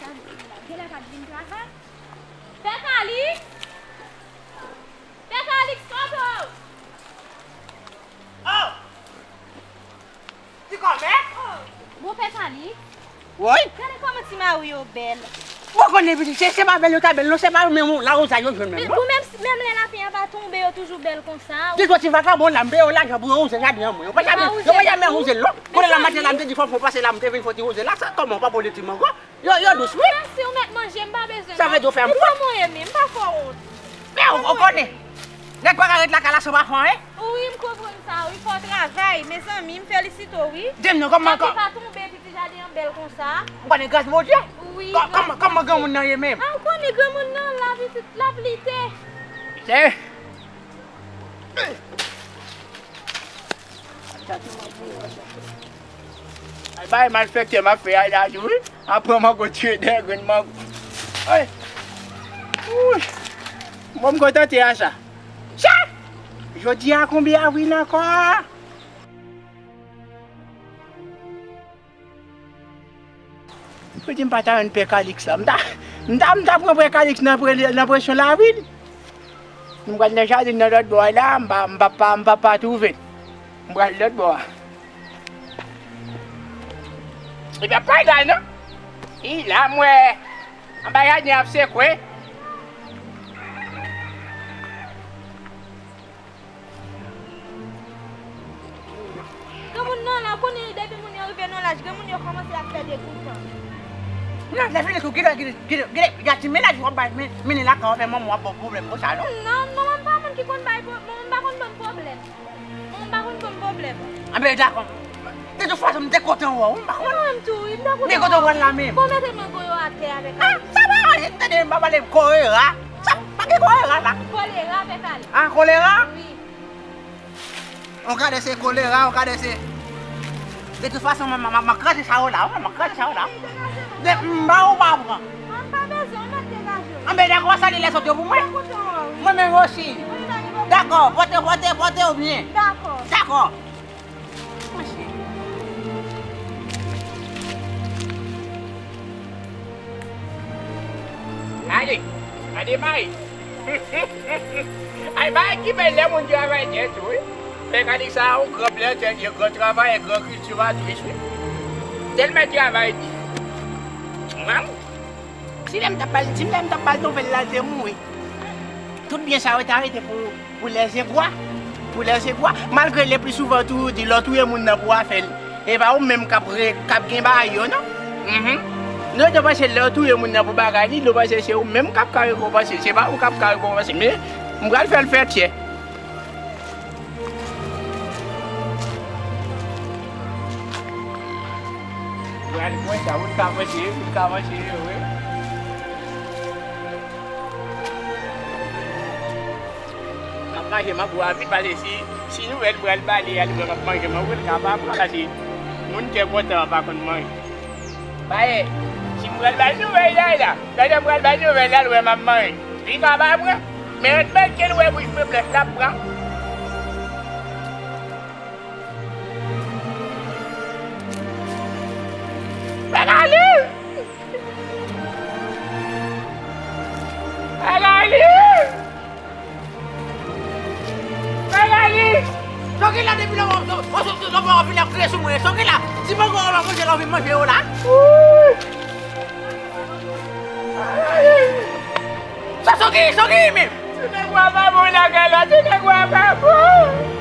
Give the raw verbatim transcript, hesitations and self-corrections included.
Genlè pa t vin travay. Pè Kali! Pè Kali, stop! Oh! Ti kòmè? Bon, Pè Kali. Woy. Gade kòman ti mari yo bèl. Bon, konnen pitit, se, se pa bèl yo ta bèl, non, se pa menm lawouza yo jwenn menm, non. Bon, menm, menm lè lapen an pa tonbe, yo toujou bèl konsa. Gen twò ti vakabon la, m peye yo lajan pou yo wouze jaden an mwen. Yo pa janm, yo pa janm wouze l, non. Kounye a maten la, m te di fò, fò pase la, m te vin fò ti wouze la, sa kòman w pa pwodiktif ankò? Yo, yo dous, wi. Mèsi, ou mèt manje, m pa bezwen. Sa vle di w fè m wont? Ou pa mwen menm, m pa fè w wont. Men ou, ou konnen. Nèg pa ka ret lakay la san pa fè anyen. Wi, m konprann sa, wi, fò w travay, mezanmi, m felisite w, wi. Di m non, kòman, kò- Lapen pa tonbe, epi ti jaden an bèl konsa. Ou konnen gras Bondye? Wi, gras Bondye. Kò-, kòman, kòman granmoun nan ye menm? A, ou konnen granmoun nan, l ap, l ap lite. Se Ay, bay malfektè m ap fè a la tou, wi. Apre m an kontinye dègrenn mango. Ay. Wouy. Bon, m kontante a sa. Sa! Jodi a konbyen avril ankò? Pou di m pa ta jwenn Pè Kaliks la. M ta, m ta, m ta pran Pè Kaliks nan pre-, nan presyon lavi. M pral nan jaden nan lòt bò a la, m pa, m pa, pa, m pa, pa twouve l. M pral lòt bò a. Epi ap pale la, non? I la, m wè. Anba jaden ap sekwe. Granmoun nan la, konnen depi moun yo rive nan laj, granmoun yo kòmanse ap fè degoutan. Non, lè fini tou, gide, gide, gide, gide, gade ti mennaj w ap bay, men, mennen lakay w, fè manman w ap ba w pwoblèm konsa, non? Non, manman m pa moun ki konn bay pwo-, manman m pa konn ban m pwoblèm. Manman m pa konn ban m pwoblèm. Anben, dakò. De tout fason, m te kontan wè w, m pa konn. Mwen menm tou, wi, m te kontan wè w. Mwen kontan wè l la menm. Bon, mete mango yo atè avèk. Ah, sa pa anyen, tande, m pa pale kolera. Sa, pa gen kolera la. Kolera, Pè Kali. Ah, kolera? Wi. Ou gade se kolera, ou gade se. De tout fason, mwen, mwen, mwen kraze sa yo la, mwen, mwen kraze sa yo la. De, m ba ou pa pran. Mwen pa bezwen, ou mèt degaje w. Anben, dakò, salye lèzòt yo pou mwen. Mwen kontan wè w, wi. Mwen menm osi. Wi, pa gen pwoblèm. Dakò, pòte, pòte, pòte w byen. Dakò. Dakò. Mèsi. Ale, ale, Mayi. Ay, Mayi ki bèl lè moun travay nèt, wi. Men gade sa, yon gran plantè, yon gran travayè, gran kiltivatris, wi. Tèlman travay di. Manm. Si lè m t ap ba l, di m lè m t ap ba l nouvèl la, l te mouri. Tout byen sa yo ta rete pou, pou lèzegwa. Pou lèzegwa. Malgre le pli souvan tou, yo di lè w touye moun nan pou afè l. E pa ou menm k ap re-, k ap gen bagay yo, non. Mhm. Non, yo te panse lè w touye moun nan pou bagay li, yo panse se ou menm k ap ka rekonpanse l. Se pa ou k ap ka rekonpanse l. Men, m pral fè l fè tyè. Pral kwè sa, moun ka manje, moun ka manje, wi. M ap manje mango a vit, paske si, si nouvèl pral bale a, li wè m ap manje mango, li ka pa pran, paske moun kè kontan an pa konn manje. Bayè, si m pral bay nouvèl la, la, pandan m pral bay nouvèl la, l wè m ap manje. Li ka pa pran, men ann mèt ke l wè bouch mwen blòch, l ap pran. Pè Kali! Pè Kali! Pè Kali! Sa w gen la depi lè w, w, w, w, w, w vin ap kriye sou mwen? Sa w gen la? Ti mango w ap manje la, w vin manje yo la? Wouy! Sa, sa w gen, sa w gen menm? Ti nèg w ap ba mwen lakay la, ti nèg w ap ba mwen.